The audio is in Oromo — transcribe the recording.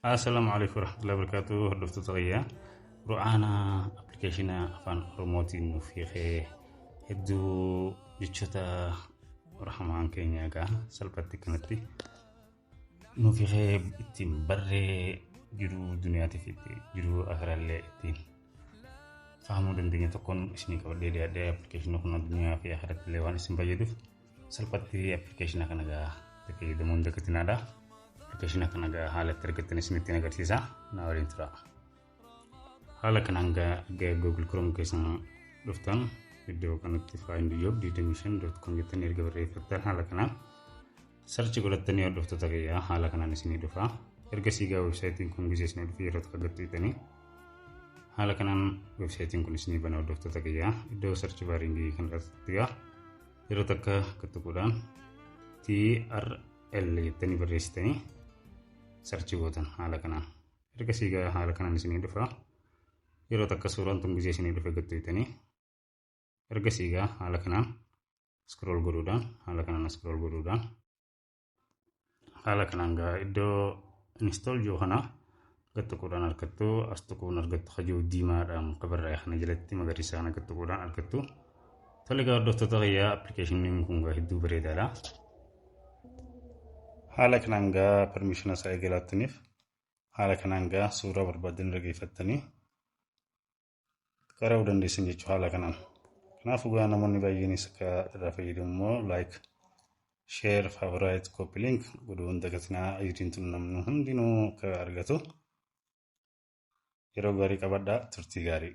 Assalaamu alaikum warahmatullahi wabarakatuh. Hordoftoota kiyya, Qur'aana appilikeeshina afaan Oromootiin nuuf hiikee hedduu jechoota Rahmaan keenya egaa salphatti kanatti nuuf hiikee ittiin barree jiruu duniyaatiif itti jiruu akiraallee ittiin fahamuu dandeenya tokkoon isinii qabadhee dhiyaadhee. Appilikeeshina kun addunyaa fi akiratti illee waan isin fayyaduuf salphatti appilikeeshina kana egaa itti fayyadamuun dagatinaadha. Appilikeeshina kana egaa haala itti argattan isinitti agarsiisa. Na waliin tura. Haala kanaan gaa Google Chrome keessa dhuftan, iddoo kanatti findjob 25.com jettanii erga barreeffattan, haala kanaan search godhattanii, hordoftoota kiyyaa, haala kanaan isinii dhufa. Ergasii gaa weebsaayitiin kun gizee isinii dhufe yeroo tokko gattuutanii haala kanaan weebsaayitiin kun isinii bana. Hordoftoota kiyyaa, iddoo search baringii kanarratti gaa yeroo takka gattuquudhaan TRL jettanii barreessitanii search gootan haala kanaan. Ergasii gaa haala kanaan isinii dhufa. Yeroo takka suuraan tun gizee isinii dhufe gattuutanii, ergasii gaa haala kanaan scroll godhuudhaan, haala kanaan scroll godhuudhaan, haala kanaan gaa iddoo install jiru kana gattuquudhaan argattu. As tuquun argattu, hajuu diimaadhaan qabarraa kana jalatti magariisa kana gattuquudhaan argattu. Tole gaa hordoftoota kiyyaa, appilikeeshiniin kun gaa hedduu bareedaadha. Haala kanaan gaa permission isaa eegalaattaniif haala kanaan gaa suuraa barbaadan dhageeffattanii qara'uu dandeessan jechuudha haala kanaan. Kanaafuu gaa namoonni baay'eenis akka irraa fayyadamu immoo like, share, favorite, copy link godhuu hin dagatinaa. Ayiriin tun namni hundinuu akka argatu. Yeroo gaarii qabadhaa, turtii gaarii.